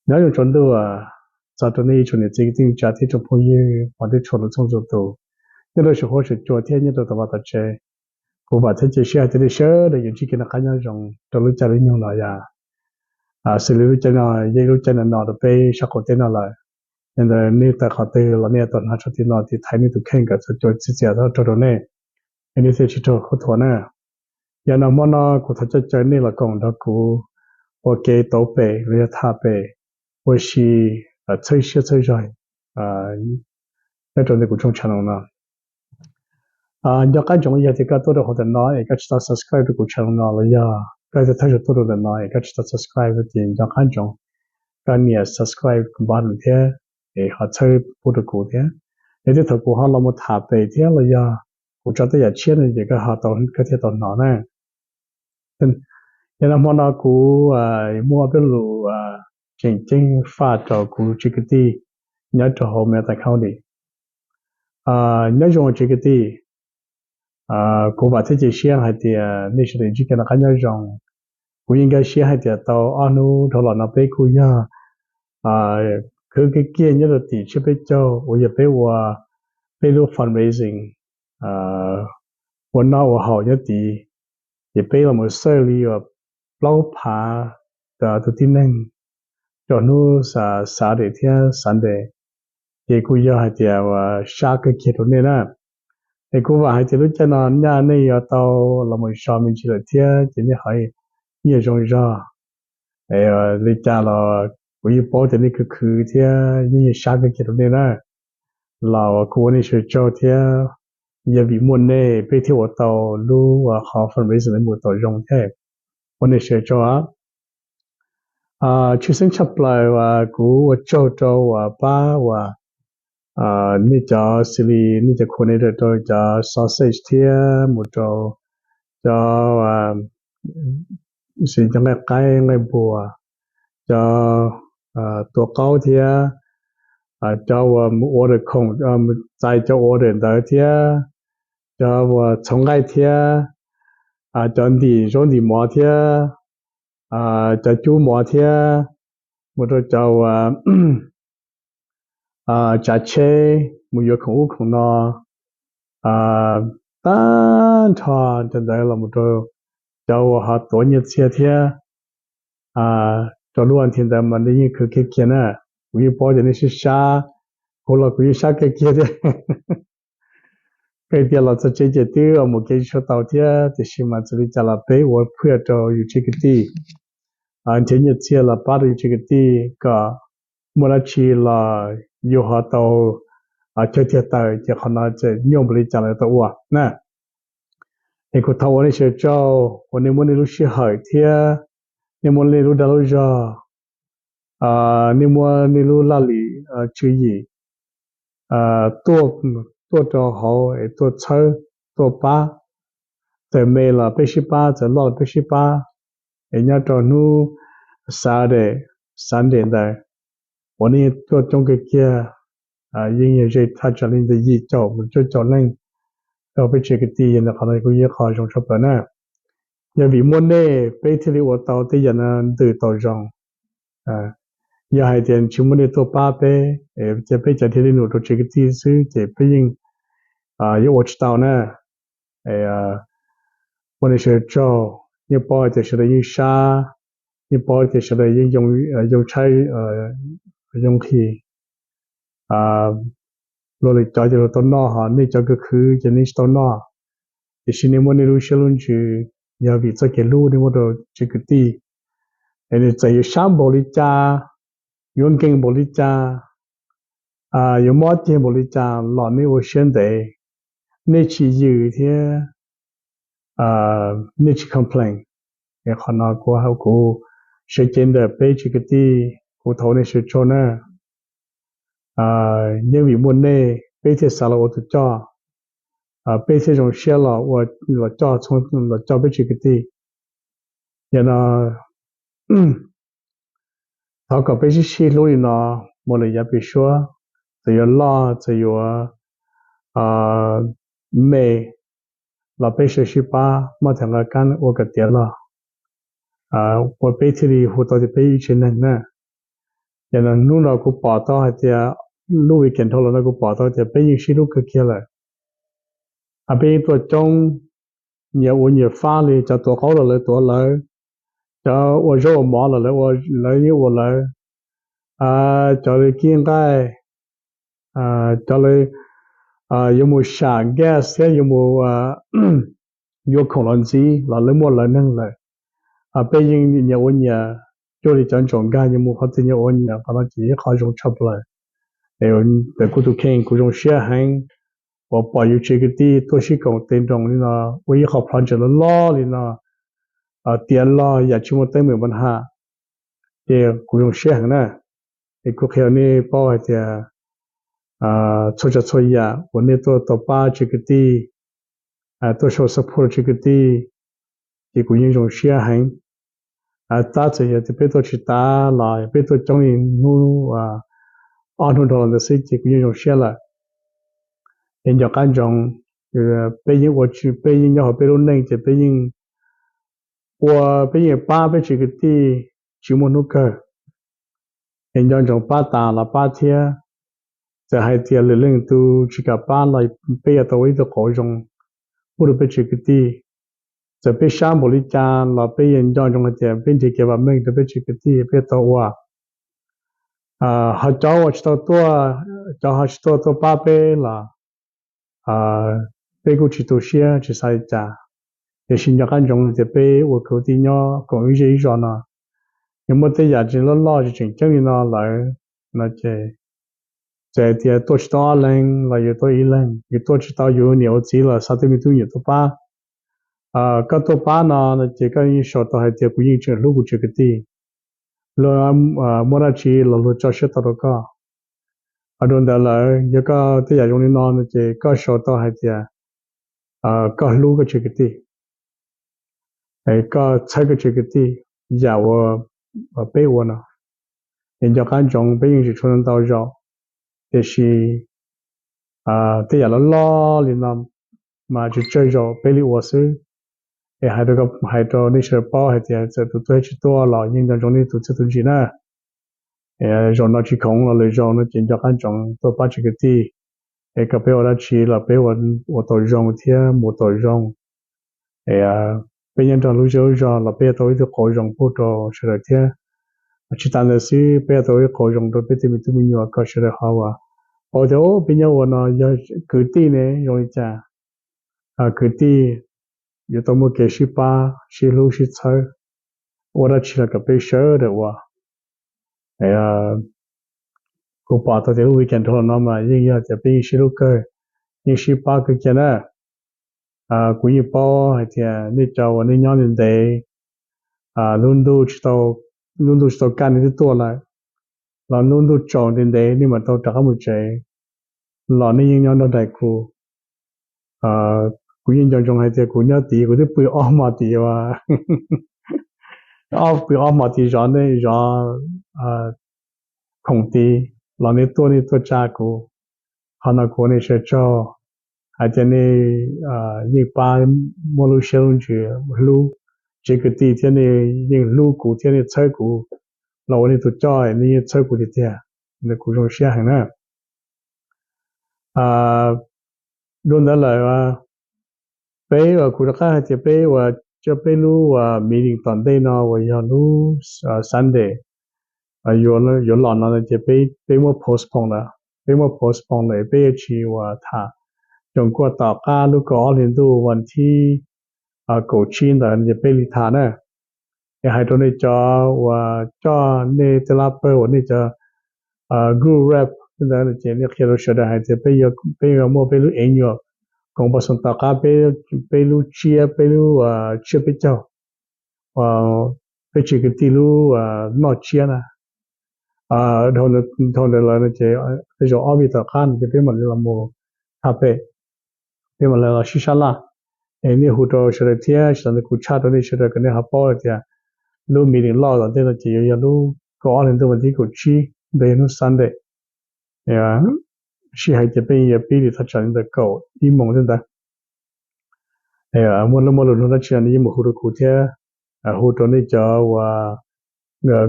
Nyob zoo tsaus ntuj txog rau nej ib tsoom niam txiv kwv tij neej tsa thiab tsoom phooj ywg uas nej txhua leej txhua tus nyob rau saum huab saum cua thiab nyob rau tom vaj tom tsev. Kuv vam thiab cia siab hais tias nej sawv daws yuav ntsib kev noj qab nyob zoo rau lub caij lub nyoog no yom. Xws li lub caij no yog ib lub caij no no rau peb sab qaum teb no lawm. Yog ntawd nej tawm qhov twg los nej yuav tau hnov tshaj tim no tiv thaiv nej tus kheej kom txhua cua txiv txias txhob raug rau nej, es nej thiaj tsis raug khaub thuas na. Yog no hmo no kuv thov caw caw nej los koom nrog kuv ua ke tau pem los yog tham pem, ua si txhawb siab txhawb zog nyob rau ntawm kuv tshooj channel no. Nco qab ntsoov yog tias koj tuaj rau qhov ntawm no es koj tsis tau subscribe rau kuv channel no los yog koj thawj zaug tuaj rau ntawm no es koj tsis tau subscribe no ces nco qab ntsoov koj nias subscribe button thiab es ho txhawb pub rau kuv thiab. Es tej thaum kuv ho los mus tham pem thiab los yog kuv tso tej yam tshiab no ces koj ho tau, koj thiaj tau hnov na. Yog no hmo no kuv muaj peb lus tseem ceeb faj rau kuv tsev kwv tij nyob rau hauv Marion County. Nyob zoo tsev kwv tij, kuv vam thiab cia siab hais tias nej sawv daws ntsib kev noj qab nyob zoo. Kuv yeej nkag siab hais tias tau ob hnub dhau los no peb kuj yog khwv kiag kiag nyob rau tim tsiab peb caug uas yog peb ua peb lub fundraising ua noj ua haus nyob tid, ces peb los mus xawj li uas plaub phav tus tib neeg rau hnub Saturday thiab Sunday, ces kuj yog hais tias uas sab kawg kiag rau nej na. Es kuv vam hais tias lub caij no nyaj nej yuav tau los mus so me ntsis lawm thiab ces nej ho yeej zoo zog. Li cas los kuv yeej paub tias nej khwv khwv thiab yeej yog sab kawg kiag rau nej na. Los kuv ua nej sawv tsaug thiab, yog vim muaj nej peb thiaj ua tau lub qhov fundraising mus tau zoo thiab. Ua nej sawv tsaug. Tshwj xeeb tshaj plaws uas kuv ua tsaug rau uas pab uas nej cov xws li nej cov coordinator rau cov sausage thiab mus rau cov xws li cov nqaij qaib nqaij npua, cov tua qaub thiab cov uas mus order khoom, txais cov order ntawd thiab cov uas txhoov nqaij thiab cov ntim zaub ntim mov thiab cov cub mov thiab mus rau cov uas tsav tsheb mus yuav khoom ub khoom no, tag nrho cov ntawd los mus rau cov uas ho tuav nyiaj txiag thiab rau lub as thiv ntawd mas nej yeej khwv kiag kiag na. Kuv yeej paub tias nej sib sab, kuv los kuv yeej sab kiag kiag thiab. Peb tias los txog tsev ces twb mus kev tsis tshua tau thiab, tiam sis mas txawm li cas los peb ua phaj rau yus tsev kwv tij, nrhiav nyiaj txiag los pab rau yus tsev kwv tij kom muaj dab tsi los yus ho tau chaw tiag taws, ces qhov no txawm nyuaj npaum li cas los tau ua na. Es kuv thov ua nej sawv tsaug uas nej muab nej lub sij hawm thiab nej muab nej lub dag lub zog, nej muab nej lub laj lim tswv yim tuaj rau hauv es tuaj txhawb, tuaj pab. Txawm me los peb sib pab, txawm loj los peb sib pab. Es nyob rau hnub Saturday, Sunday ntawd uas nej tuaj coob kiag kiag, yeej yog ze thaj tsam li ntawm yim caum mus cuaj caum leej rau peb tsev kwv tij, yog ntawm qhov no kuj yog qhov zoo tshaj plaws na. Yog vim muaj nej peb thiaj li ua tau tej yam no ntws tau zoo. Yog hais tias tsis muaj nej tuaj pab peb, ces peb cov dhia dej num rau tsev kwv tij xwb ces peb yeej yuav ua tsis tau na. Ua nej sawv tsaug, yeej paub hais tias sawv daws yeej sab, yeej paub tias sawv daws yeej yoo tshaib yoo nqhis. Luag lwm cov ces luag tau noj, ho nej cov khwv khwv ces nej tsis tau noj. Tiam sis nej muab nej lub siab lub ntsws, yog vim txoj kev hlub nej muab rau tsev kwv tij. Es nws txawm yuav sab npaum li cas, yuav nkeeg npaum li cas, yuav mob ceg npaum li cas los nej ua siab ntev, nej tsis yws thiab nej tsis complain. Es qhov no kuv, kuv sawv cev ntawm peb tsev kwv tij, kuv thov nej sawv tsaug na. Yeej vim muaj nej peb thiaj xav los ua tus coj, peb thiaj zoo siab los ua, los coj, los coj peb tsev kwv tij. Yog no thov kom peb sib sib hlub li no mus lawm yav pem suab, txawm yuav loj txawm yuav me los peb sawv sib pab maj theem nqa kab ua kom tiav los, ua peb thiaj li hu tau tias peb ib tsev neeg na. Ces hnub no kuv pom tau hais tias lub weekend dhau los no kuv pom tau tias peb yeej sib hlub kawg kiag lawm. Peb yeej tuaj coob, nyias ua nyias fab li, cov tuav qaub los lawv tuav lawv, cov ua zaub ua mov los lawv yeej ua lawv, cov li kib nqaij, cov li yuav mus sam gas thiab yuav mus yuav khoom los ntxiv los lawv muaj lawv neeg lawm. Peb yeej nyias ua nyias, cuag li cov ntsaum nkag nyias mus qhov twg nyias ua nyias qhov no ces ib qho zoo tshaj plaws. Ntawm kuv tus kheej kuv zoo siab heev uas pom yus tsev kwv tij tuaj sib koom tes nroos li no, ua ib qho project loj loj li no, tiav log yam tsis muaj teeb meem npa nham, ces kuv zoo siab heev na. Es kuv qhia nej paub hais tias txhua tsav txhua yam uas nej tuaj tau pab tsev kwv tij, tuaj show support tsev kwv tij, ces kuv yeej zoo siab heev. Tab txawm yog tias peb tuaj tsis tas los peb tuaj coob li hnub, ob hnub dhau los ntawd xwb ces kuv yeej zoo siab lawm. Es nco qab ntsoov, peb yeej ua, peb yeej nyob hauv peb lub neej ces peb yeej ua, peb yeej pab peb tsev kwv tij tsis muaj hnub kawg. Es nco ntsoov pab tas los pab thiab. Txawm hais tias lwm leej tus tsis kam pab los peb yuav tau ua ib tug qauv zoo pub rau peb tsev kwv tij. Txawm peb sab npaum li cas los peb yeej nco ntsoov hais tias peb nrhiav kev vam meej rau peb tsev kwv tij peb yuav tau ua. Ho cov uas tsis tau tuaj, cov ho tsis tuaj tuaj pab peb los peb kuj tsis tu siab tsis xav li cas. Tiam sis nco qab ntsoov tias peb ua kwv tij nyob koom ib zej ib zos no, yus muaj tej yam tseem loj loj tseem tseem ceeb li no lawm no ces, txawm tias tuaj tsis tau ob leeg los yus tuaj ib leeg, yus tuaj tsis tau yus niam ua txiv los xa tej me tub me nyuam tuaj pab. Koj tuaj pab no no ces koj yeej sau tau hais tias kuv yeej tseem hlub kuv tsev kwv tij. Luag muaj dab tsi los luag tso siab tau rau koj. Ho rau ntawd lawm yog koj tej yam zoo li no no ces koj sau tau hais tias koj hlub koj tsev kwv tij, koj txhawb koj tsev kwv tij yam uas peb ua no. Es nco qab ntsoov peb yeej tsis tshua ntau zaus, tiam sis tej yam loj loj li no mas tsawg tsawg zaus peb li ua xwb. Es hais rau, hais rau nej sawv daws paub hais tias txawm tus tuaj tsis tuaj los yeej nco ntsoov nej tus txiaj tus ntsig na. Zaum no tsis khoom los lwm zaus no ces nco qab ntsoov tuaj pab tsev kwv tij, es kom peb ua dab tsi los peb ua tau zoo thiab mus tau zoo. Es peb nyob nrog lub zej lub zog los peb yuav tau ib tug qauv zoo pub rau sawv daws thiab. Tsis tas ntawd xwb peb yuav tau ib qauv zoo rau peb tej me tub me nyuam kom sawv daws ho ua paub tias peb nyob ua no yog kwv tij ne zoo li cas. Kwv tij yuav tau muaj kev sib pab sib hlub sib txhawb, ua dab tsi los kom peb sawv daws ua. Kuv pom tau tias lub weekend dhau los no mas yeej yog tias peb yeej sib hlub kawg, yeej sib pab kawg kiag na. Kuv yeej paub hais tias nej cov uas nej nyob ntev ntev, lub ntuj tsis tau, lub ntuj tsis tau kaj nej twb tuaj lawm, los lub ntuj tsaus ntev ntev nej mam tau rov qab mus tsev, los nej yeej nyob nrog nraim kuv. Kuv yeej nco ntsoov hais tias kuv nyob tid kuv twb pw ob hmo tid, pw ob hmo tid zov nej, zov khoom tid, los nej tuaj, nej tuaj tsa kuv. Qhov no kuv ua nej sawv daws tsaug hais tias nej yeej pab, muaj lub siab lub ntsws hlub tsev kwv tij thiab nej yeej hlub kuv thiab nej txhawb kuv los ua nej tus coj, nej yeej txhawb kuv tiag tiag, kuv zoo siab heev na. Dua ntawd lawm, peb uas kuv rov qab hais tias peb uas coj peb lub uas meeting tom ntej no uas yog lub Sunday yuav los no ces peb muab postpone lawm, peb muab postpone lawm, peb yuav tsis uas tham. Zoo kuaj tom qab lub kaum ob hli ntuj vas thib kaum tsib ntawd ces peb li tham na. Es hais rau nej cov uas coj nej tej lab pawg uas nej cov group rep ntawd ces nej qhia rau sawv daws hais tias peb yuav muaj peb lub annual koom pab xoo tom qab peb lub tsiab, peb lub tsiab peb caug, peb tsev kwv tij lub noj tsiab na. Dhau ntawd lawm no ces tej zaum ob vij tom qab no ces peb mam li los mus tham pem, peb mam li los sib sab laj. Es nej hu rau sawv daws thiab, sawv daws kuv tshaj rau nej sawv daws kom nej ho paub hais tias lub meeting loj tom ntej no ces yuav yog lub kaum ob hli ntuj vas thib kaum tsib ntawd yog hnub Sunday. Sij hawm ces peb yuav pib li thaj tsam li ntawm kaum ib moos tej ntawd. Muaj lub, muaj lus nug dab tsi no nej yeej mus hu rau kuv thiab, hu rau nej cov uas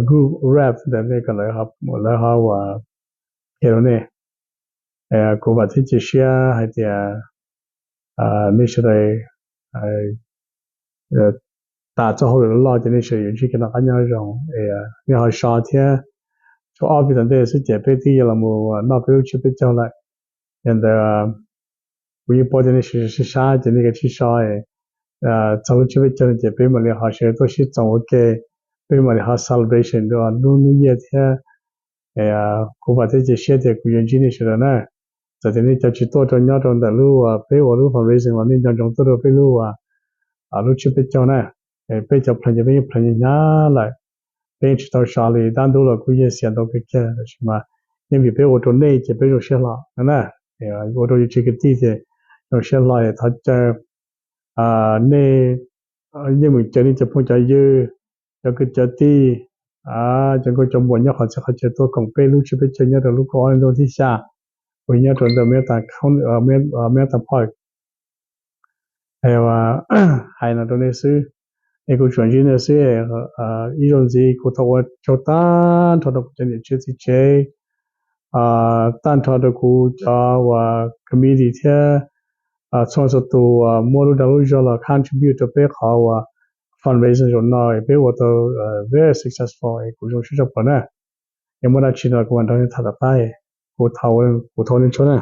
group rep ntawm nej kom lawv ho ua qhia rau nej. Kuv vam thiab cia siab hais tias nej sawv daws tas txoj hauj lwm loj ces nej sawv daws yuav ntsib kev noj qab nyob zoo, nej ho so thiab. Tshuav ob peb tom ntej xwb ces peb twb yuav los mus noj peb lub tsiab peb caug lawm. Yog ntawd kuv yeej paub tias nej sawv daws sib sab ces nej kav tsij so txog lub tsiab peb caug no ces peb mam li ho sawv daws tuaj sib txoos ua ke, peb mam li ho celebration dua lub New Year thiab. Kuv vam thiab cia siab tias kuv yuav ntsib nej sawv daws na. Txawm tias nej cov tsis tuaj rau nyob rau ntawm lub uas peb ua lub fundraising los nej nco ntsoov tuaj rau peb lub uas lub tsiab peb caug na. Peb cov plees ces peb yeej plees hnyav lawm, peb yeej tsis tau so li, dab ntub los kuj yeej xiam ntau kawg kiag, tab sis mas yeej vim peb ua rau nej ces peb zoo siab hlo na. Ua rau yus tsev kwv tij ces zoo siab hlo, thov caw nej yeej mus caw nej cov phooj cov ywg, cov kwv cov tij, cov nkauj cov muam nyob qhov txhia qhov chaw tuaj koom peb lub tsiab peb caug nyob rau lub kaum ob hli ntuj thib xya uas nyob rau ntawm Mountain Park. Hais no rau nej xwb, es kuv tsuas ntsib nej xwb. Ib zaug ntxiv kuv thov ua tsaug tag nrho rau kuv cov niam tsev txiv tsev, tag nrho rau kuv cov uas committee thiab txhua txhua tus uas muab lub dag lub zog los contribute rau peb qhov uas fundraising zaum no peb ua tau very successful, es kuv zoo siab tshaj plaws na. Yog muaj dab tsi no kuv mam nrog nej tham tom qab, kuv thov ua nej tsaug na.